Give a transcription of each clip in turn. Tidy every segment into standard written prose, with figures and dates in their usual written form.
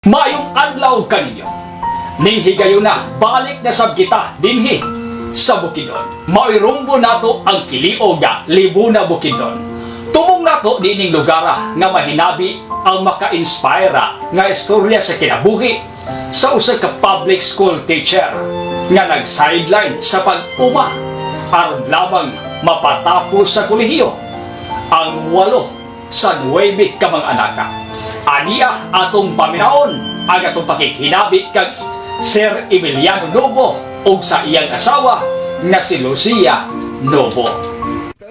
Maayong adlaw kaninyo. Ning higayuna, balik na sab kita dinhi sa Bukidnon. Mao'y rumbo nato ang Kiliog, Libuna, Bukidnon. Tumong nato dining lugara nga mahinabi ang maka-inspire nga istorya sa kinabuhi sa usa ka public school teacher nga nag-sideline sa pag-uma aron lamang mapatapos sa kolehiyo ang walo sa nuwebe ka mga anaka. Ania atong paminaon ang atong pakighinabi kang Sir Emiliano Novo ug sa iyang asawa nga si Lucia Novo.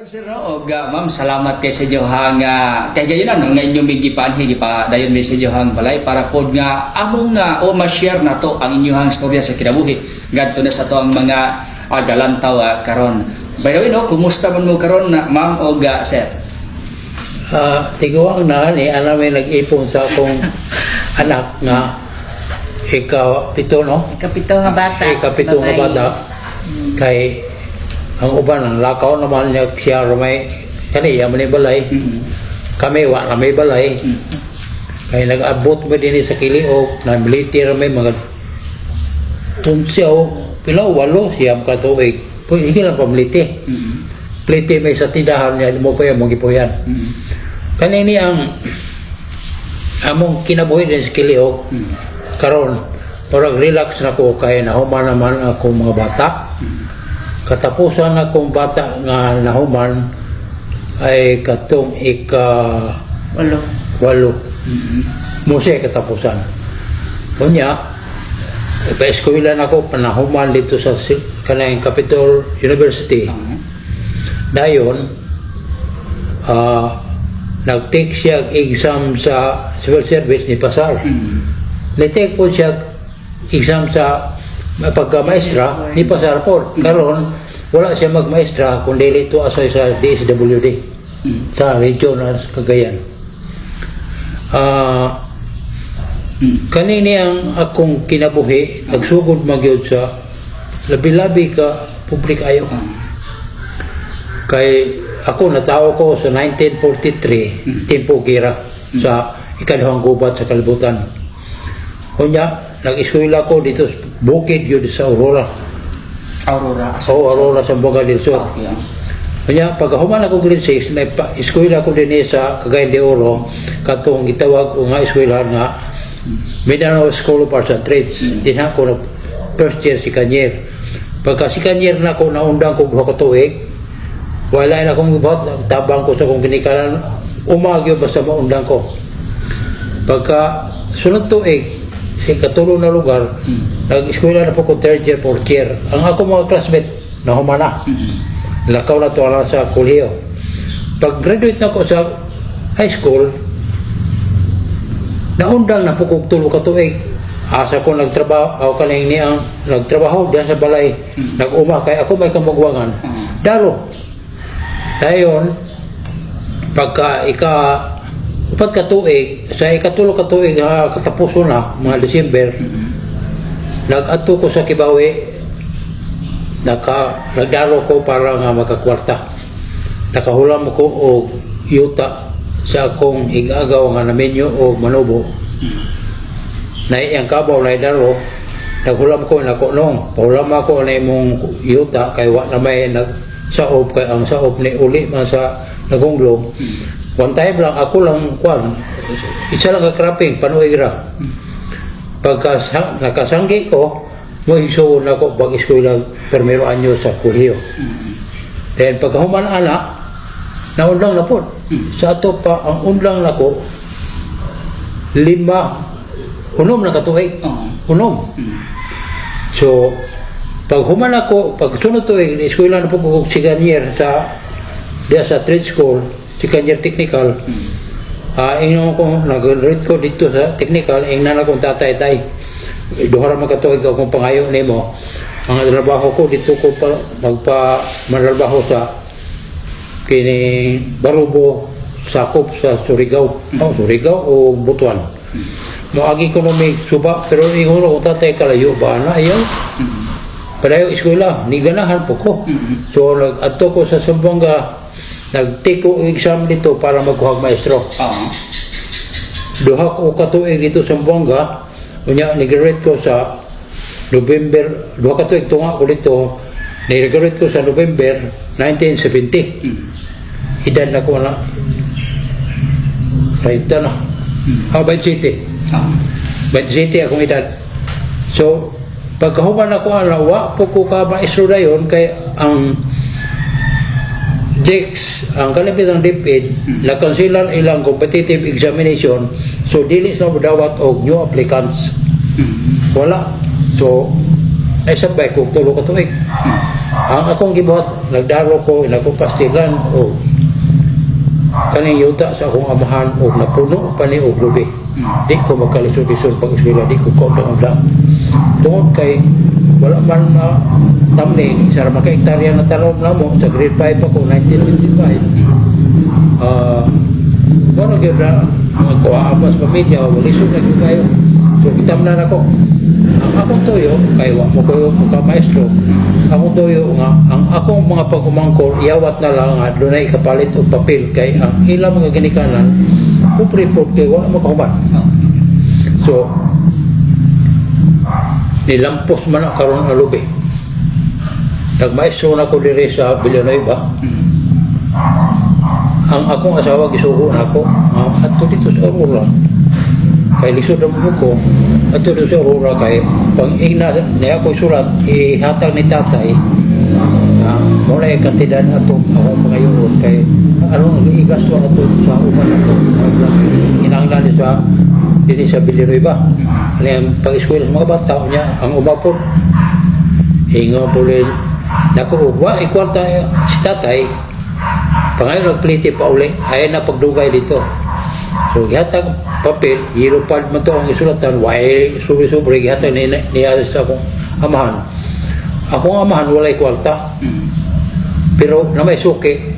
Sir, no, og ma'am, salamat kay sa inyohang kay gayon no nga inyong gipanhi gipa dayon mi sa inyohang balay para pod nga among nga o ma-share nato ang inyohang istorya sa kinabuhi ngadto na sa ato ang mga galantaw karon. By the way, no, kumusta man mo karon na ma'am og sir? Tiguang na ni ana may nag-ipon sa akong anak nga ika-pito, no? Ikapito nga bata. Ika-pito nga Babae. Bata kay ang uban ang lakaw naman niya, siya ramay kaniya man ni balay. Kami wa na may balay kay nag-abot mo din sa Kiliog na military, may mga 11 o pila, 8, 9 ka tuig. Pwede hindi lang pamiliti. Plite may sa tindahan niya mo pa yung mga gipuyan. Kanini ang among kinabuhi din sa Kiliog karon, murag relax na ko kay nahuman naman ako mga bata. Katapusan akong bata nga nahuman ay katong ika 8. 8. Mo siya katapusan. Unya, pa-eskwela na ako, panahuman dito sa kanang Capitol University. Dayon, nag-take siya exam sa civil service, ni pasar. Ni-take po siya exam sa pagka-maestra, ni pasar po. Karon, wala siya magmaestra kung dili ito asay sa DSWD sa region ng Cagayan. Kanini ang akong kinabuhi, nagsugod magyud sa labi-labi ka public ayo. Kay ako natawo ko sa 1943, timpo gira sa ikaduhang gubat sa kalibutan. Unya, nag-eskwela ko dito sa bukid yun sa Aurora. Aurora. O Aurora sa Zamboanga del Sur. Unya, pag human ako grade 6, may eskwela ko din sa Cagayan de Oro, katong gitawag ko nga eskwela nga Mindanao School of Arts and Trades. Din ako na first year, second year. Pagka second year na ako, naundang ko 2 ka tuig, wala na akong gibuhat, tabang ko sa akong ginikanan, umagyo basta maundang ko. Pagka sunod tuig, sa ikatulo na lugar, nag-eskwela na po ko third year, fourth year. Ang ako mga classmate, nahuman na. Lakaw na to na sa kolehiyo. Pag graduate na ko sa high school, naundang na po kog 3 ka tuig. Asa ko nagtrabaho, ako kaning niyang nagtrabaho diyan sa balay, nag-uma kay ako may kamugwangan. Daro. Dayon, pagka ika-4 ka tuig, sa ikatulo ka tuig ha, katapuson na, mga December, nag-adto ko sa Kibawe, nagdaro ko para nga makakwarta. Nakahulam ko og yuta sa akong igagaw nga naminyo o manubo. Na iyang kabaw na daro, naghulam ko nako nong, pahulam ako na imong yuta kay wa na may nagsaob kay ang saob ni uli man sa nagunglo. One time lang ako lang kwan, isa lang ka cropping panuig ra. Pagka nakasanggi ko, mo higsuon ako pag eskwela primero anyo sa kolehiyo. Then pagka human ana, naundang na po. Sa ato pa, ang undang nako, 5, 6 na katuig. 6. So, pag human ako, pag sunod tuig, eskwela na po ko second year sa diya sa trade school, second year technical. Ingnon ko, nag-rate ko dito sa technical, ingnan akong tatay, "Tay, 2 ra man ka tuig akong pangayo nimo. Ang trabaho ko dito ko pa magpa mantrabaho sa kini Barubo, sakop sa Surigao." Oh, Surigao o Butuan. Moagi ko no may suba, pero ingon ko, "Tatay, kalayo ba na ayaw?" Padayo eskwela, ni ganahan po ko. So nag-adto ko sa Zamboanga, nag-take ko exam dito para magkuhag maestro. 2 ko katuig dito sa Zamboanga. Unya ni-graduate ko sa November, 2 ka tuig tunga ko dito, ni-graduate ko sa November 1970. Edad na ko na 30 na. Ah, 27. 27 akong edad. So, pagkahuman ako ana, wa po ko ka maestro dayon kay ang DEX, ang kalipit ng DepEd, na-cancelan ilang competitive examination, so dili sila modawat og new applicants. Wala. So, naisabay ko 3 ka tuig. Ang akong gibuhat, nagdaro ko, nagkupastilan o kaning yuta sa akong amahan og napuno pa ni og lubi. Di ko magkalisod-lisod pag eskwela, di ko kaundang-undang. Tungod kay wala man ma tamning, isa ra man ka hektarya na tanom namo sa grade 5 ako, 1955. Ah, wala gyud na mga kuha pa sa pamilya, walisod na gyud kayo. So kitamnan ako. Ang akong tuyo, kay wa mo koyo ka maestro, akong tuyo nga, ang akong mga pag-umangkon, iyawat na lang nga dunay kapalit og papel kay ang ilang mga ginikanan, pobre pod kay wala makahuman. So, nilampos man ang karon ang lubi. Nagmaestro na ko diri sa Villanueva. Ang akong asawa gisugo na ako, nga adto dito sa Aurora. Kay lisod na mo ko, adto dito sa Aurora kay pang ina niya ako surat ihatag ni tatay. Na mo na yung kantidad ato akong pangayoon kay aron igasto ato sa uban ato kinahanglan ni sa dinhi sa Villanueva. Ano yung pag-eskwela sa mga bata niya ang umapod. Ingon po rin, naku, wa ikwarta si tatay, pangayon nagpliti pa uli, ay na pagdugay dito. So, gihatag papel, yellow pad man to ang isulatan, way sobre-sobre, gihatag ni, niya sa akong amahan. Akong amahan walay kwarta, pero na may suki,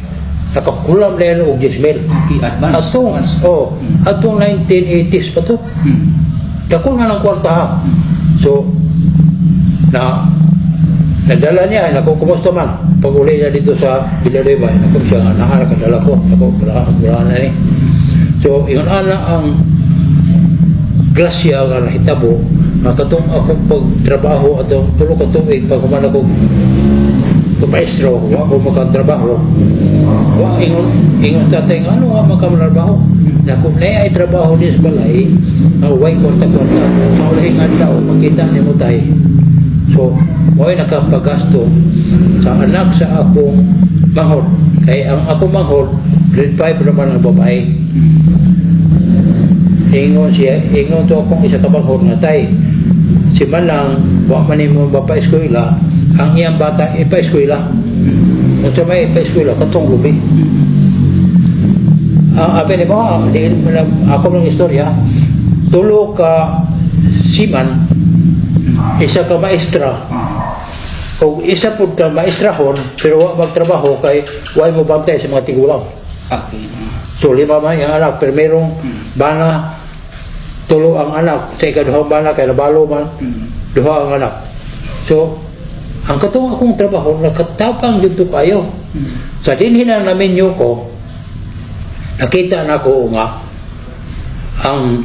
nakakulam na yan og 10,000. Okay, advance. Atong, Advance. oh, atong 1980s pa to. Dako na ng kwarta ha. So, na nadala niya, naku, kumusta man? Pag uli niya dito sa Villanueva, naku siya nga, nahara kadala ko, naku, wala, wala na ni. So, ingon ana ang grasya nga nahitabo, nga katong akong pagtrabaho atong 3 ka tuig pag human ako maestro, wa ko makatrabaho. Wa ingon ingon tatay nga ano nga makatrabaho. Naku, na ay trabaho din sa balay, nga way kwarta-kwarta. Sa ulahing adlaw makita nimo tay. So, mo'y nakapagasto sa anak sa akong manghod. Kay ang akong manghod, grade 5 naman ang babae. Ingon siya, ingon to akong isa ka manghod nga tay. Si Manang, wa man nimo mapa-eskwela, ang iyang bata ipa-eskwela. Unsa may ipa-eskwela katong lubi. Ang abi ni mo, di mo na ako ng istorya, tulo ka seaman, isa ka maestra, o isa pud ka maestrahon, pero wa magtrabaho kay way mo bantay sa mga tigulang. So lima man ang anak, pero merong bana, tulo ang anak, sa ikaduhang bana kay nabalo man, duha ang anak. So, ang katong akong trabaho, nakatabang dito kayo. Sa dinhi na naminyo ko, nakita na ko nga, ang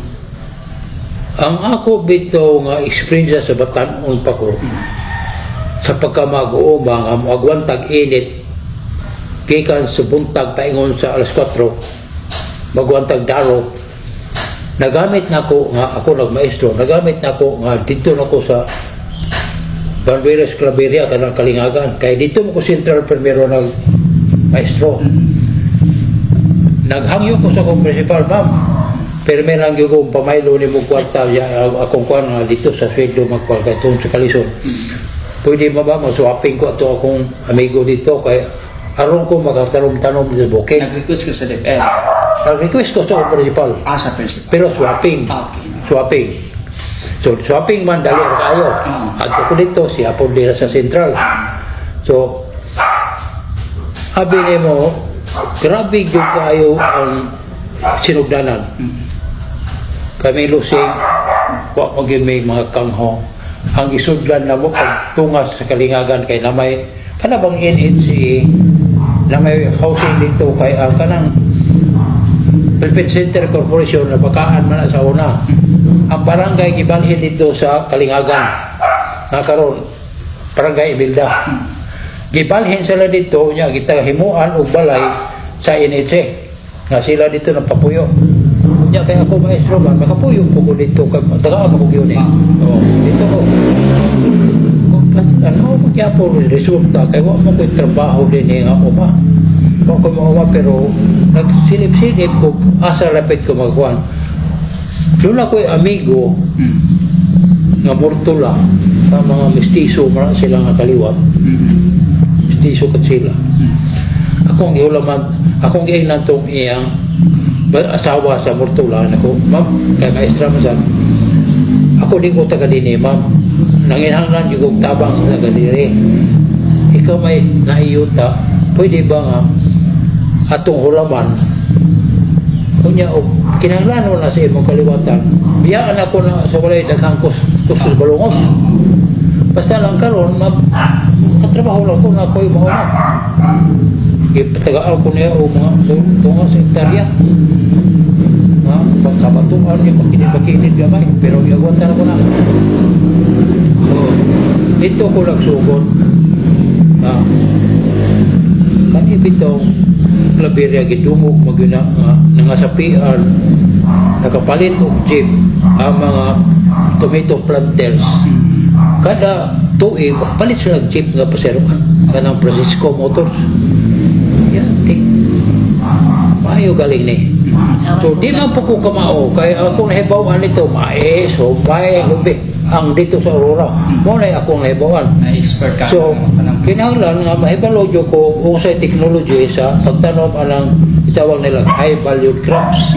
ako bitaw nga experience sa batan-on pa ko, sa pagkamaguoma nga moagwantag init, gikan sa buntag paingon sa alas 4, magwantag daro, nagamit na ko nga ako nagmaestro, nagamit na ko nga dito na ko sa Banweres Claveria kanang Kalingagan kay dito mo ko central primero nag maestro. Naghangyo ko sa akong principal, "Ma'am, pero may lang gyud kong pamaylo ni mo kwarta ya, akong kuan nga dito sa sweldo magkuan kay tungod sa kalisod. Pwede mo ba mag-swapping ko ato akong amigo dito kay aron ko makatanom-tanom dito sa bukid?" Nag-request ka sa DepEd? Nag-request ko sa akong principal. Ah, sa principal. Pero swapping. Swapping. So swapping man dali ra kayo. Adto ko dito siya po dira sa central. So abi nimo grabe gyud kaayo ang sinugdanan. Kami lusing wa mo gyud may mga kangho. Ang isudlan na mo pag tungas sa Kalingagan kay namay kana bang NHCA na may housing dito kay ang kanang Philippine Center Corporation na bakaan man na sa una. Ang barangay gibalhin dito sa Kalingagan. Nga karon Barangay Imelda. Gibalhin sila dito nya kita himuan og balay sa NHA nga sila dito ng papuyo. Nya kay ako maestro man makapuyo po ko dito kay taga ako gyud eh. Oh, dito ko. Kung ano magyapon resulta kay wa mo ko'y trabaho din eh nga uma. Wa ko mauma pero nagsilip-silip ko asa lapit ko magkuan. Doon ako'y amigo nga Murtula sa mga mestizo man sila nga kaliwat. Mestizo kat sila. Akong gihulaman, akong giingnan tong iyang asawa sa Murtula nako, "Ma'am, kay maestra man sa ako di ko taga dinhi, ma'am. Nanginhanglan yung kog tabang sa taga diri. Ikaw may naiyuta, pwede ba nga atong hulaman unya og kinahanglan na sa imong kaliwatan, biyaan ako na sa walay daghang kustos balungos. Basta lang karon ma katrabaho lang ko na ako'y mauna." Gipatagaan ko niya og mga tunga sa hektarya. Ha, pagkabatuan ni makinid-makinid gamay, pero giagwatan ako na. So, dito ko nagsugod. Ha, kani bitong Claveria gidumog magyuna nga nangasapian nakapalit og jeep ang mga tomato planters. Kada tuig palit sila og jeep nga paseroan kanang Francisco Motors. Yan ti maayo galing ni. So di man po ko kamao kay akong nahibaw-an nito mais, humay, lubi ang dito sa Aurora mo na akong nahibaw-an. Na expert ka. So, Tanang- kinahanglan nga mahibalo jud ko unsay technology sa pagtanom anang itawag nila high valued crops.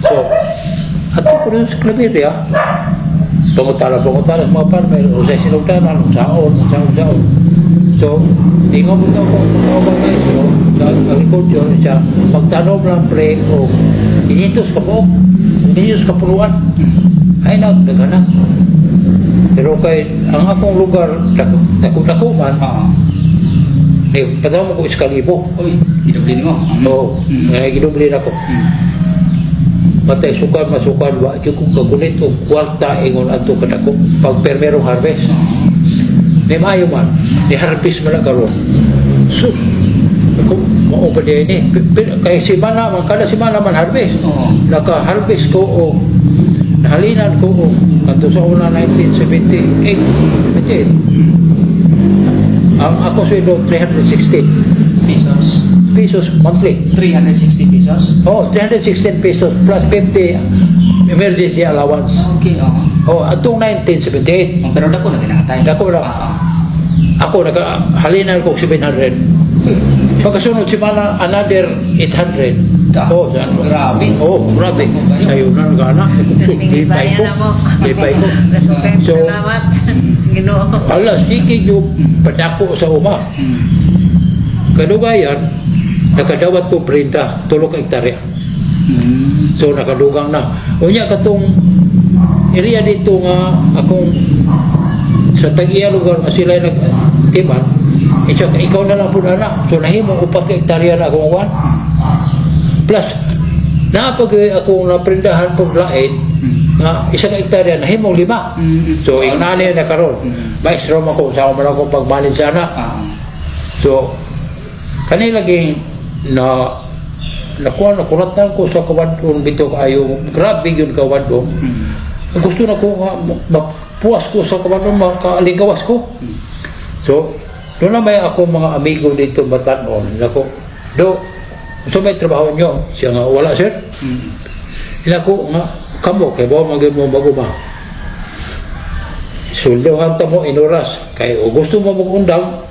So, ato ko rin sa Claveria, pangutala, pangutala sa mga farmer, unsay sinugdanan, unsaon, unsaon, unsaon. So, ingon mo ko ang maestro sa agriculture siya, magtanom lang pre o 500 ka buok, 500 ka punuan. Ay nagdagana. Pero kay ang akong lugar dako dako man, eh, padamo ko iskalibo. Uy, gidubli nimo. Oo, eh, gidubli na ko. Matay sukad masukad wa jud ko kagulit og kwarta ingon adto kadako pag permerong harvest. Ni maayo man, ni harvest man lang karon. Sus, ako mao pa din ni. Kay simana man kada simana man harvest. Naka-harvest ko og nahalinan ko og kadto sa una 1978. 78. Ang ako sweldo 316 Pesos. Pesos monthly. 360 pesos. Oh, 316 pesos plus 50 emergency allowance. Okay, oo. Oh, atong 1978. Oh, pero dako na ginatay. Dako na. Ako nakahalinan ko 700. Pagkasunod simana another 800. Oh, saan ba? Grabe. Oh, grabe. Sayo na gana. Lipay ko. Tingibayan mo. Lipay ko. So, So, salamat. Sige no. Ala, sige yung padako sa uma. Kadugayan, nakadawat ko printa, 3 ka hektarya. So nakadugang na. Unya katong area dito nga akong sa tag-iya lugar nga sila nag timan, isa ikaw na lang po na. So nahimo 4 ka hektarya na akong kuan. Plus napag akong naprindahan po lain nga 1 ka hektarya nahimong 5. So ingnani na karon. Maestro man ko sa man ako pag-manage sana. So kanila ging na nakuha na kurat na ko sa kawadon bitaw kaayo, grabe yun kawadon. Ang gusto na ko nga mapuas ko sa kawadon, makaalingawas ko. So doon na may ako mga amigo dito batanon nako do so may trabaho nyo siya nga wala sir. Nako nga kamo kay ba magyud mo baguma suldohan ta mo in oras kay o gusto mo mag-undang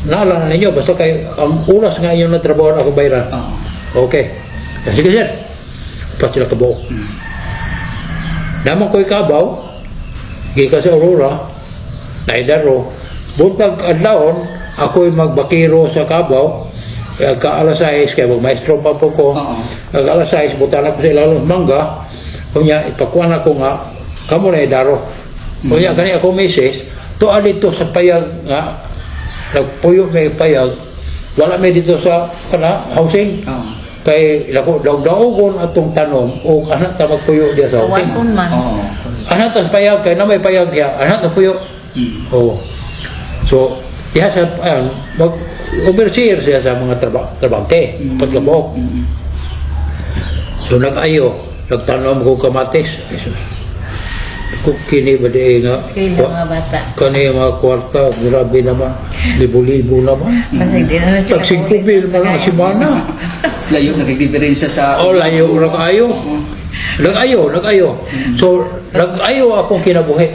naala na ninyo basta kay ang oras nga inyong natrabaho ako bayaran. Okay. Sige sir. Pa sila kabuok. Naman ko'y kabaw, gikan sa Aurora, naidaro, buntag adlawon, ako'y magbakiro sa kabaw, ka alas 6, kaya magmaestro pa po ko, ag alas 6, butan ako sa ilalong mangga, kunya, ipakuan ako nga, kamo na idaro. Kunya, gani ako misis, tuwa dito sa payag nga, nagpuyo may payag, wala may dito sa kana, housing. Kay lako daog-daogon atong tanom o anak ta magpuyo diya sa utin. Kawaton man. Oo. Anak ta sa payag kay na may payag diya, anak ta puyo. Oo. So, diha sa ayan, mag overseer siya sa mga trabante, paglabuok. So nag-ayo, nagtanom ko kamatis. Ay, so, kung kini ba di nga, Eskwela mga bata. kani mga kwarta, grabe naman, libo-libo naman. Kasi di na na sila Tag 5,000 man ang simana. Layo nagdiferensya sa Oh, layo ra kaayo. Nag-ayo, nag-ayo. So, nag-ayo akong kinabuhi.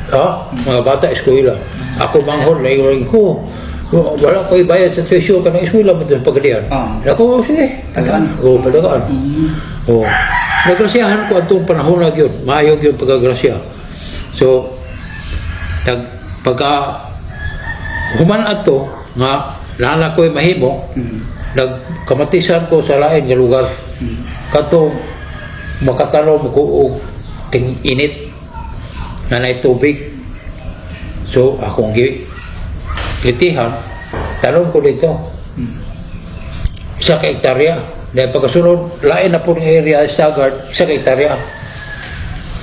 Ha? Mga bata, eskwela. Ako manghod, layo lagi ko. Wala ko ibayad sa tuition kanang eskwela mo dun pagdian. Ako, sige. Tagaan. Oo, padagaan. Oo. Nagrasyahan ko atong panahon na yun. Maayo yun pagkagrasya. So, nag, pagka human ato nga nana ko'y mahimo, nagkamatisan ko sa lain nga lugar. Katong makatanom ko og ting init na nay tubig. So akong gi litihan, tanom ko dito. 1 ka hektarya. Dahil pagkasunod, lain na po ng area staggered, 1 ka hektarya.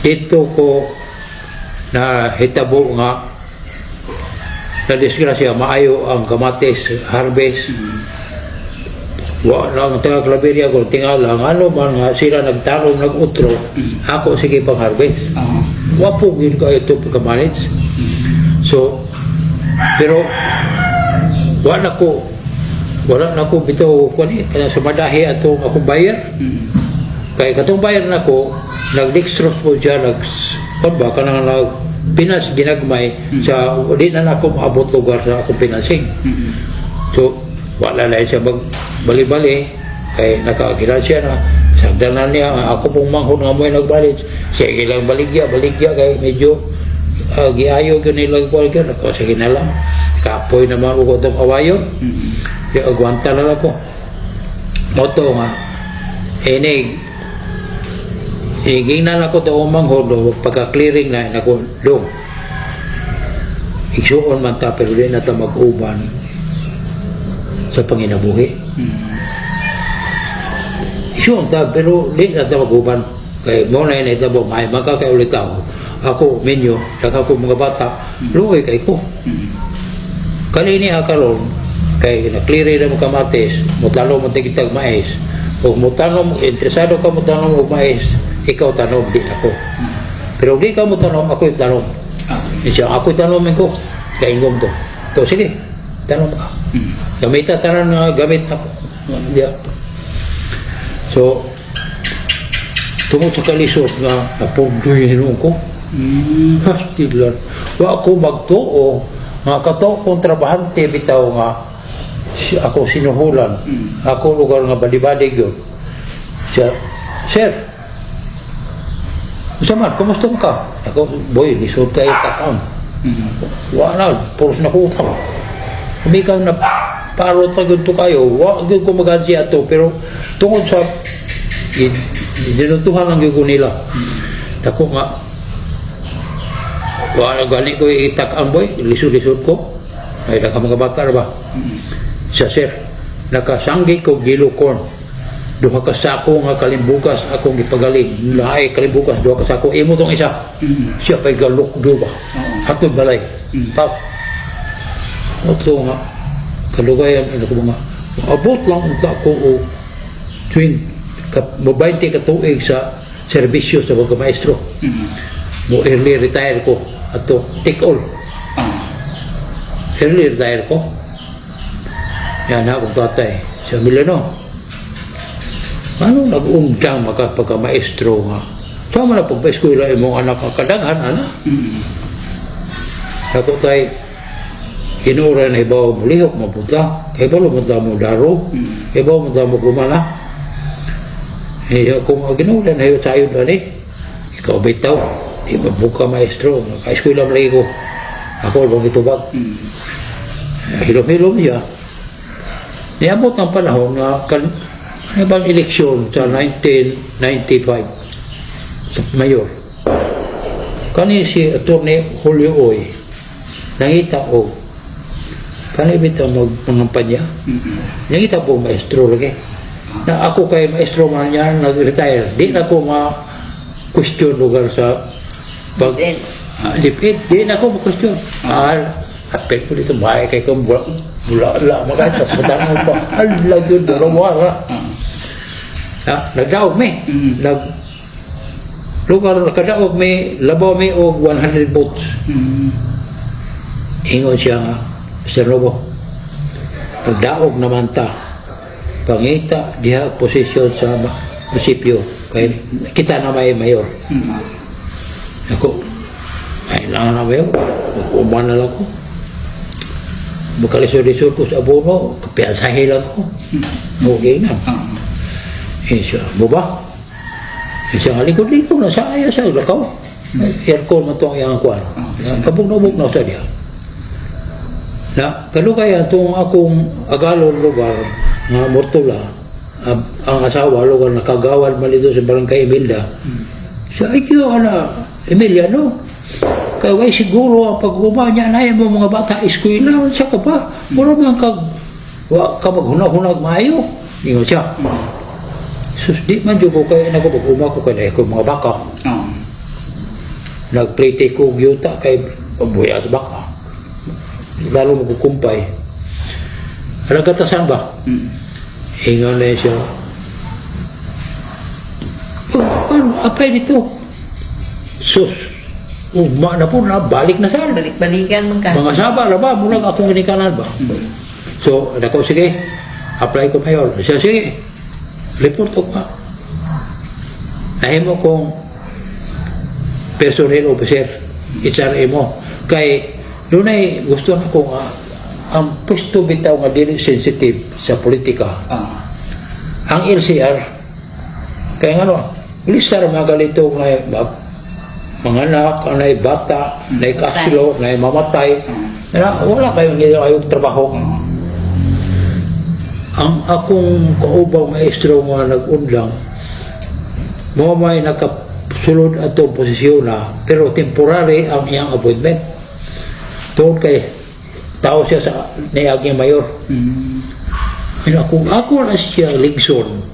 Dito ko na hitabo nga na disgrasya, maayo ang kamatis harvest. Wa lang taga Claveria ko tingala ang ano man nga sila nagtanom nag-utro, ako sige pang harvest. Wa po gyud kayo ito pagka-manage. So pero wala na ko bitaw kuan eh, kanang sumadahi atong akong buyer. Kay katong buyer nako nag-dextrose po siya, nag kuan ba, kanang nag pinas ginagmay sa di na nako maabot lugar sa akong financing. So wala na siya mag bali-bali kay nakakilala siya na sagdan na niya ako pong manghod nga mo'y nagbalit, sige lang baligya baligya kay medyo giayo gyud nila kuan gyud ako, sige na lang, kapoy naman ko itong awayon. Kaya agwanta na lang ko moto nga inig igingnan ako to manghod pagka-clearing na nako dong igsuon man ta pero di na ta mag-uban sa panginabuhi. Igsuon ta pero di na ta mag-uban kay mo na yun ito may magkakay ulit ako ako minyo daghan ko mga bata, luoy kay ko. Kanini karon kay na-clear na mo kamatis, mutanom mo tigitag mais o mutanom, interesado ka mutanom og mais, ikaw tanom, di ako. Pero di ka mutanom, ako yung tanom. Siya, ako tanom ko kaingom to to, sige tanom ka. Gamita tanan nga gamit ako. Yeah. So tungod sa kalisod nga napugdoy hinuon ko. Hastilan. Wa ako magtuo nga kato kong trabahante bitaw nga ako sinuhulan. Ako lugar nga badi-badi gyud. Siya, "Sir, unsa man, kumusta man ka?" Ako, "Boy, lisod kay takam." Wa na, puros na ko utang. Kumikaw na parot na gyud to kayo, wa gyud ko magansi ato, pero tungod sa dinuntuhan lang gyud ko nila. Dako nga wa na gani ko itak-ang, boy, lisod-lisod ko. Ay, naka mga bata ra ba? Siya, "Sir, nakasanggi ko gilo corn. 2 ka sako nga kalimbugas akong gipagaling. Laay kalimbugas, 2 ka sako. Imo tong isa." Siya pa'y galukdo ba? Hatod balay. Pap. Oto nga, kalugayan, ano ko mga, abot lang unta ko o twin, ka, mo 20 ka tuig sa serbisyo sa pagka-maestro. Mo early retire ko. Ato, take all. Early retire ko. Yan akong tatay. Sa Milano. Ano nag-undang maka pagka-maestro nga. Sama na pagpa-eskwela imong anak ang kadaghan, ana. Ako tay, kinura na ibaw mo lihok mapunta. Kay balo mo mo daro. Kay mo mo kumana. Eh, kung ginura na iyo tayo dali, ikaw bitaw, di mabuka maestro, naka-eskwela mo lagi ko. Ako bang itubag. Hilom-hilom siya. Niabot ang panahon nga kan, ano bang eleksyon sa 1995 sa mayor. Kani si Attorney Julio Oy nangita og kani bitaw mag mangampanya. Nangita po maestro lagi. Na ako kay maestro man niya nag-retire. Di na ko ma question lugar sa pag DepEd. Ah, DepEd, di na ko ma-question. Ah, apel ko dito, bahay kay ko bula bula la makay tas matanong pa. Ala gyud wara. Ha, nagdaog mi. Nag lugar nakadaog mi, labaw mi og 100 votes. Ingon siya nga, "Mr. Lobo, pagdaog naman ta, pangita diha posisyon sa munisipyo, kay kita na may mayor." Ako, kailangan na mayor, mag-uman na lang ko. Magkalisod-lisod ko sa abono, kapiyasahe lang ko. Okay na. Eh siya, mo ba? Eh siya, nga, likod-likod na sa ayaw sa lakaw. Aircon man to ang iyang kuan. Kabog-nubog na sa diya. Na, kalugay itong akong agalon lugar nga Mortola, ang asawa lugar nakagawad man dito sa Barangay Imelda. Siya, ay kiyo ana, Emiliano, kay way siguro ang pag-uma niya na mo mga bata eskwela, siya ka ba? Mura man kag, wa ka maghunag-hunag maayo. Ingon siya. Sus, di man jud ko kay nako pag-uma ko kay ko mga baka. Nagplite ko og yuta kay pabuya sa baka. Lalo mo kukumpay. Nagkatasan ba? Ingon na siya. "Oh, paano? Apply dito." Sus, ugma na po na, balik na saan. Balik-balikan man ka. Mga saba na ba? Murag akong ginikanan ba? So, nako, sige, apply ko mayor. Siya, sige, report ko pa. Nahimo kong personnel officer, HRA mo. Kay, dunay gusto na ko nga, ang pwesto bitaw nga dili sensitive sa politika, ang LCR, kaya nga no, listar mga galito nga mga anak, na bata, na kaslo, na mamatay, na wala kayong kayong trabaho. Ang akong kaubang maestro nga nag-undang, mo may nakasulod atong posisyon na, pero temporary ang iyang appointment. Tungod kay tao siya sa niaging mayor. Pero kung ako na siya lingson,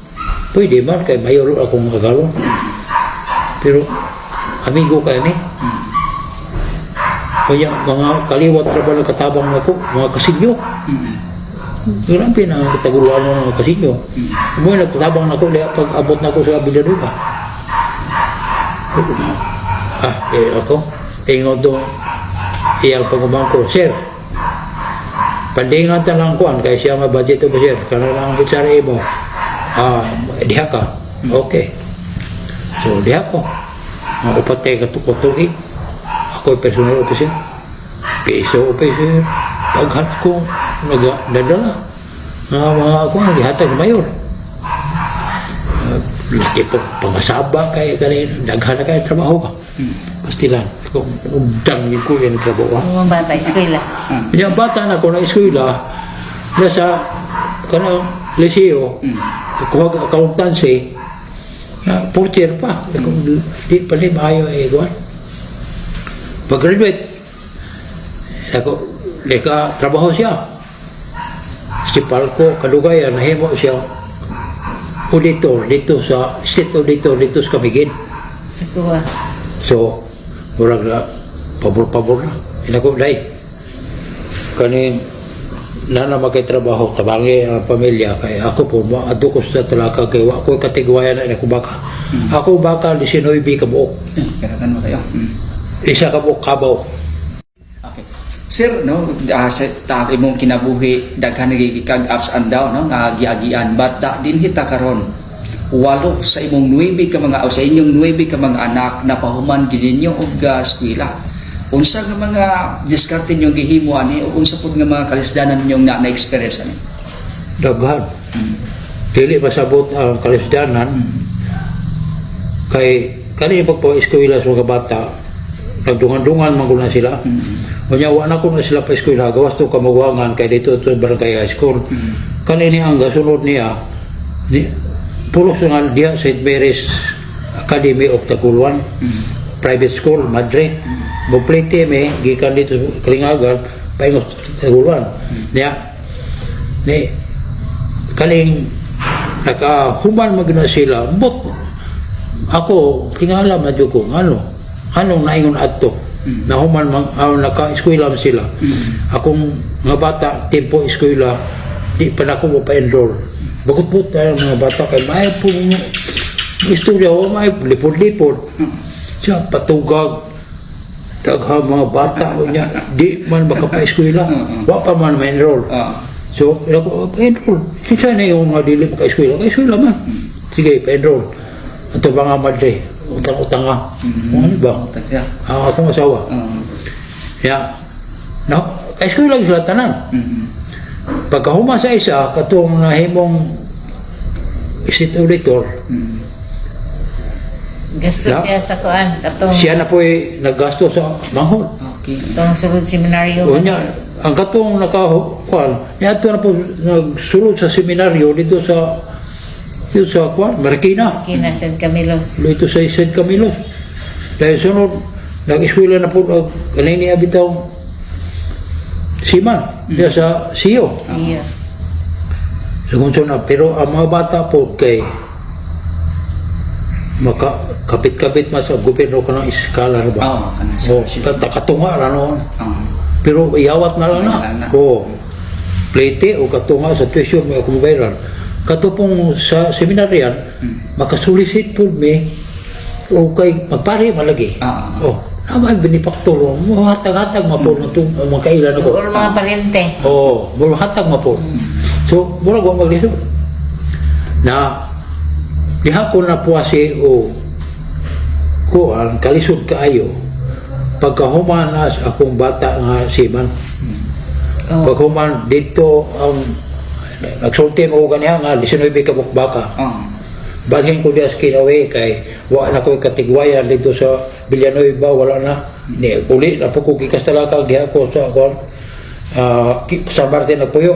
pwede man kay mayor akong agalon. Pero amigo kay mi. Kaya mga kaliwat ra ba nagkatabang nako, mga kasinyo. Grabe na ang kataguluan ng mga kasinyo. Mo nagkatabang nako liya pag abot nako sa Villanueva. Ah, eh ako, ingon do iyang pagumangko, "Sir, pandingan ta lang kuan kay siya nga budget officer, kana lang HRA mo. Ah, diha ka." Okay. So diha ko. Mga upat kay katuig. Ako personal officer. PSO officer. Daghan kong nagdadala. Nga mga ako ang gihatag sa mayor. Laki po pangasaba kay kanina daghan na kay trabaho ka. Pastilan. Kung undang yun ko yung trabaho. Ang mga bata, eskwela. Yung bata na ko na eskwela, nasa kanang liseo, kuha accountancy, na fourth year pa. Kung di pa di maayo eh, kuwan. Pag-graduate, ako, di ka trabaho siya. Si Palco, kadugayan, nahimo siya auditor dito sa state auditor dito sa Camiguin. Sa kuha. So, murag na, pabor-pabor na. Inako, day. Kani, nana magkay trabaho, tabangi ang pamilya. Kay ako po, maadto ko sa talaka, kay wa ko katigwayan na ako baka. Ako baka, 19 ka buok. Eh, karakan mo kayo. Isa ka buok kabaw. Okay. Sir, no, sa ta imong kinabuhi daghan nagigikag ups and down, no, nga giagian, but da, dinhi ta karon walo sa imong nuebe ka mga o sa inyong nuebe ka mga anak na pahuman gid ninyo og eskwela. Unsa nga mga diskarte ninyong gihimo ani o unsa pud nga mga kalisdanan ninyong na na-experience ani? Daghan. Dili masabot ang kalisdanan kay kani pagpa-eskwela sa mga bata, nagdungan-dungan man gud na sila. Unya wa na ko na sila pa eskwela gawas to Kamagwangan kay dito to barangay high school. Kani ni ang gasunod niya ni pulos nga diha St. Mary's Academy of Taguluan. Private school, madre. Muplite mi gikan dito sa Kalingagan paingon sa Taguluan. Niya ni kaning Nakahuman man gyud na sila. But ako tingala man jud ko ngano anong naingon adto. Nahuman man naka-eskwela man sila. Akong mga bata tempo eskwela, di pa na ako pa-enroll. Bakit po tayo mga bata kay may po istorya o may lipod-lipod. Siya patugag daghang mga bata o niya di man makapa-eskwela. Wa pa man ma-enroll. So, ako, pa-enroll. Kinsa na yung mga dili maka-eskwela? Ka-eskwela man. Sige, pa-enroll. Ato ba nga madre? Utang-utang nga. Ano ba? Utang siya. Ang akong asawa. Ya. No, ka-eskwela sila tanan. Pagkahuma sa isa, katong nahimong state auditor, Gasto siya sa kuan. Katong, siya na po'y naggasto sa manghod. Katong sulod seminaryo. O niya, ang katong nakakuan, niya na po nagsulod sa seminaryo dito sa kuan, Marikina. Kina San Camilos. Dito sa San Camilos. Dahil sunod, nag-eskwela na po, kanini bitaw seaman, diya sa CIO. Siya. Sa kung na, pero ang mga bata po kay maka kapit-kapit man sa gobyerno ka ng iskala ba? Oo, kanang O, scholarship. katunga ra noon. Pero iyawat na lang na. Wala na. Oo. Plate o katunga sa tuition may akong bayaran. Katupong sa seminaryan, makasulisit po mi o kay magpare malagi. Oh, naman binipaktor mo, hatag-hatag mapol na itong mga kailan ako. Or mga parente. Oo, oh, hatag mapol. So, mura ko maglisod. Na, diha ko na puwasi o kuan, kalisod kaayo, pagkahuman na sa akong bata nga seaman. Paghuman dito ang nagsulti mo ko ganiha nga 19 ka bukbaka. Balhin ko diya sa Kinawi kay wa na ko'y katigwayan dito sa Villanueva, wala na. Ni uli na po ko gikastalakag diha ko sa kuan, San Martin nagpuyo.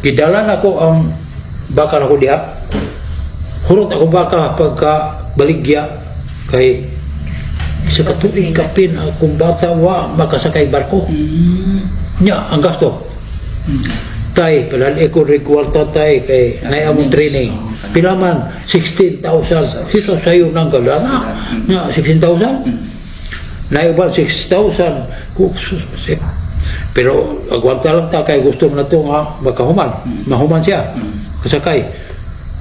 Gidala na ko ang baka na ko diha. Hurot ako baka pagka baligya kay sa katuig kapin akong bata wa makasakay barko. Nya ang gasto. Tay, padali ko kwarta tay kay nay among training. Pila man 16,000. Sito sayo nang galana. Nga 16,000. Nay uban 6,000. Pero agwanta lang ta kay gusto mo na to nga makahuman. Mahuman siya. Kasakay.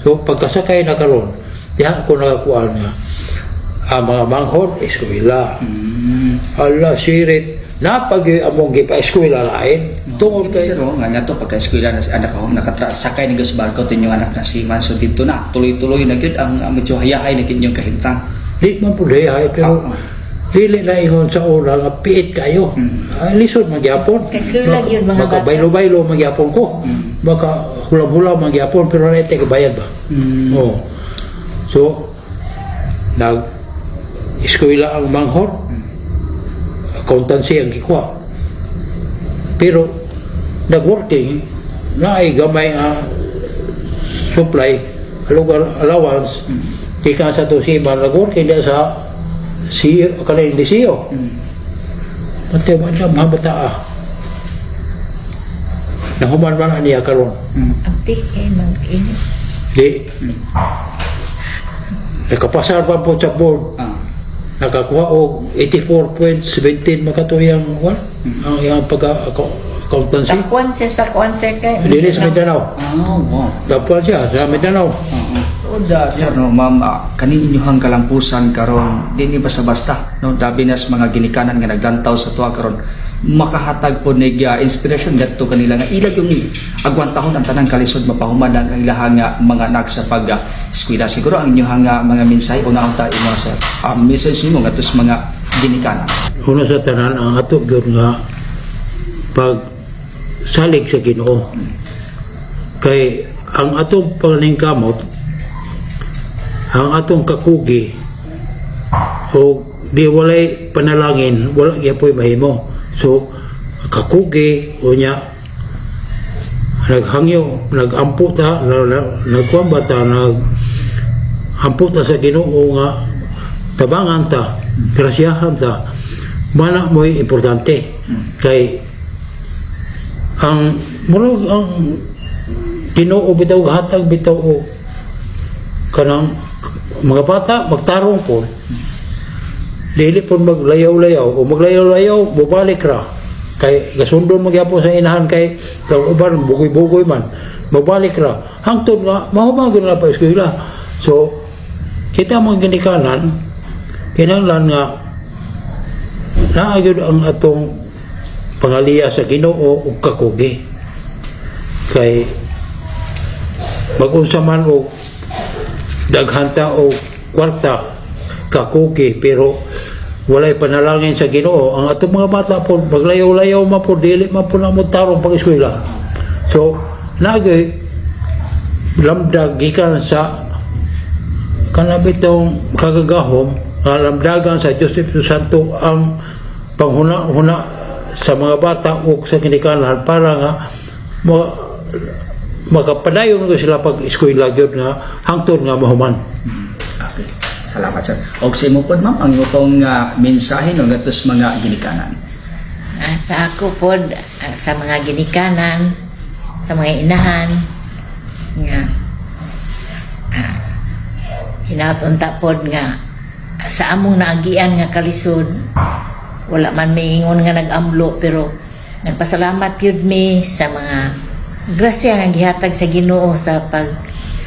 So pagkasakay na karon, diha ko nakakuha nga ang mga manghod eskwela. Ala sirit napag among gipa-eskwela lain tungod kay Sir, oh, nga nga to pagka eskwela na si anak ko nakasakay ni sa barko tinyong anak na seaman, so dito na tuloy-tuloy na gyud ang medyo hayahay na gyud inyong kahimtang. Di man po hayahay pero dili na ingon sa una nga piit kayo. Ay, lisod magyapon. Kay eskwela gyud mga Maka bata. baylo-baylo magyapon ko. Maka hulam-hulam magyapon pero na ite bayad ba. Oo. So nag eskwela ang manghod. Accountancy ang gikuha. Pero nag-working na ay gamay ang supply lugar allowance gikan sa to si man nag-working diya sa si kanang liceo. Pati man siya mga bata ah. Nahuman man niya karon. Abdi eh mag-init. Di nakapasar pa po sa board, nakakuha og 84.17 makatuyang what ang iyang pagka accountancy. Tapuan siya sa kuan siya kay. Dili sa Mindanao. Oh, wow. Tapuan siya sa Mindanao. Oda, sir, no, ma'am, kani inyuhang kalampusan karon di ni basta-basta, no, dabi nas mga ginikanan nga naglantaw sa tuwa karon makahatag po nig inspiration ngadto kanila nga ilag yung agwantahon ang tanang kalisod mapahuman ang ilahang mga anak sa pag eskwela. Siguro ang inyuhang mga mensahe una unta imo, sir, message nimo ngadto sa mga ginikanan. Una sa tanan ang ato gyud nga pag salig sa Ginoo kay ang atong paningkamot, ang atong kakugi o di walay panalangin, wala gyapoy mahimo. So kakugi unya naghangyo, nagampo ta, nagkuan ba ta, nag ampo ta sa Ginoo nga tabangan ta, grasyahan ta mana mo'y importante kay ang murag ang Ginoo bitaw hatag bitaw og kanang mga bata magtarong po, dili po maglayaw-layaw o maglayaw-layaw, mobalik ra kay gasundon mo gyapon sa inahan, kay kang uban bugoy-bugoy man, mobalik ra hangtod nga mahuman gyud na pa eskwela. So kita mga ginikanan, kinahanglan nga naa gyud ang atong pangaliya sa Ginoo ug kakugi, kay mag-unsa man og daghan ta og kwarta, kakugi, pero walay panalangin sa Ginoo, ang atong mga bata po maglayaw-layaw man po, dili man po na mo tarong pag-eskwela. So nagay lamdag gikan sa kanabitong kagagahom nga lamdagan sa Diyos Espiritu Santo ang panghuna-huna sa mga bata o sa ginikanan para nga makapadayon ko sila pag eskwela gyud nga hangtod nga mahuman. Okay. Salamat, sir. Og sa imo pod, ma'am, ang imo pong mensahe no ngadto sa mga ginikanan. Sa ako pod, sa mga ginikanan, sa mga inahan nga hinaut unta pod nga sa among naagian nga kalisod, wala man miingon nga nag-amlo, pero nagpasalamat gyud mi sa mga grasya nga gihatag sa Ginoo sa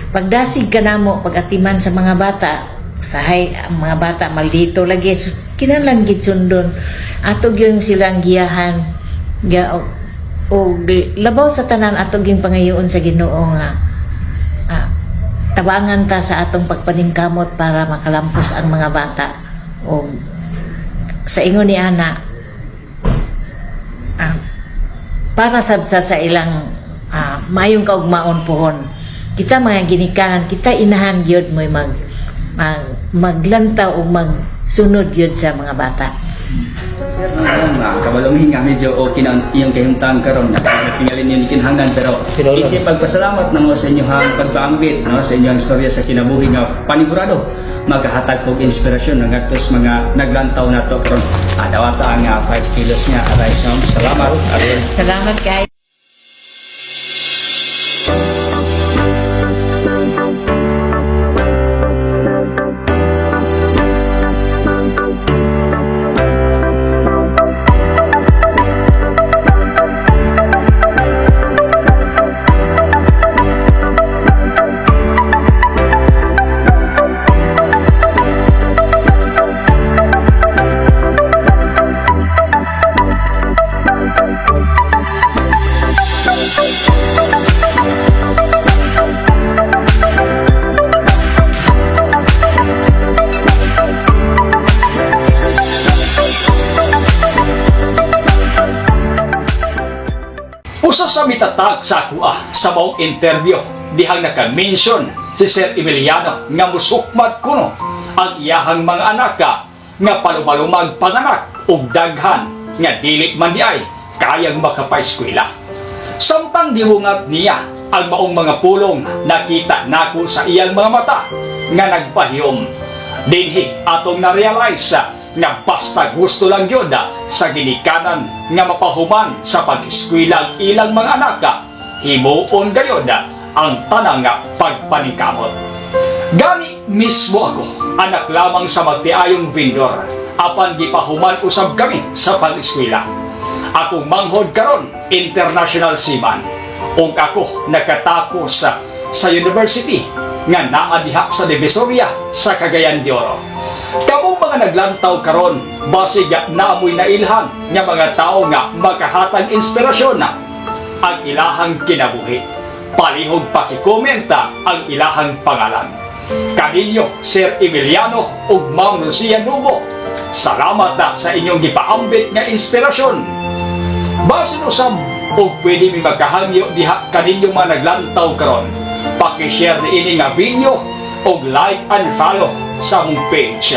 pagdasig kanamo pagatiman sa mga bata. Usahay ang mga bata maldito lagi, so, kinahanglan gid sundon ato gyud silang giyahan ga o labaw sa tanan, ato gyud pangayoon sa Ginoo nga tabangan ta sa atong pagpaningkamot para makalampos ang mga bata. O sa ingon ni ana, para sabsa sa ilang maayong kaugmaon pohon, kita mga ginikanan, kita inahan gyud mo'y mag maglantaw o magsunod gyud sa mga bata. Sir, no, ma'am, kabalongin nga medyo okay na ang iyong kahimtang karon na tingalin niyo ni kinahanglan, pero Kinahanglan. Isip pagpasalamat namo sa inyong pagbaambit no sa inyong istorya sa kinabuhi nga panigurado maghahatag og inspirasyon ngadto sa mga naglantaw nato karon. Dawata ang 5 kilos nga rice, ma'am. Salamat. Salamat kay. Usa sa mitatag sa akoa sa maong interview dihang naka-mention si Sir Emiliano nga musukmat kuno ang iyahang mga anak nga palumalumag panganak ug daghan nga dili man diay kayang makapaeskwela. Samtang giwungat niya ang maong mga pulong, nakita nako sa iyang mga mata nga nagpahiyom. Dinhi atong na-realize nga basta gusto lang gyud sa ginikanan nga mapahuman sa pag-eskwela ang ilang mga anak, himuon gayud ang tanang pagpaningkamot. Gani mismo ako, anak lamang sa magtiayong vendor, apan gipahuman usab kami sa pag-eskwela. Akong manghod karon, international seaman. Ug ako nakatapos sa university nga naa diha sa Divisoria sa Cagayan de Oro. Kamong mga naglantaw karon, basig naamoy nailhan nga mga tao nga makahatag inspirasyon na ang ilahang kinabuhi. Palihog pakikomenta ang ilahang pangalan. Kaninyo, Sir Emiliano ug Ma'am Lucia Nubo, salamat na sa inyong gipaambit nga inspirasyon. Basin usab og pwede mi magkahangyo diha kaninyong mga naglantaw karon. Paki-share niini nga video og like and follow sa among page.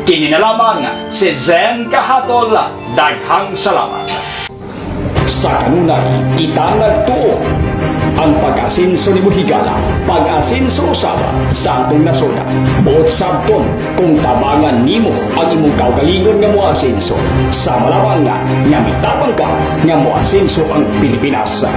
Kini na lamang si Zen Kahatol. Daghang salamat. Sa kanunay, kita nagtuo ang pag-asinso ni Buhigala, pag-asinso usab sa atong nasod. Buot sabton kung tabangan nimo ang imong kaugalingon nga moasinso. Sama lamang nga, nga mitabang ka nga moasinso ang Pilipinas.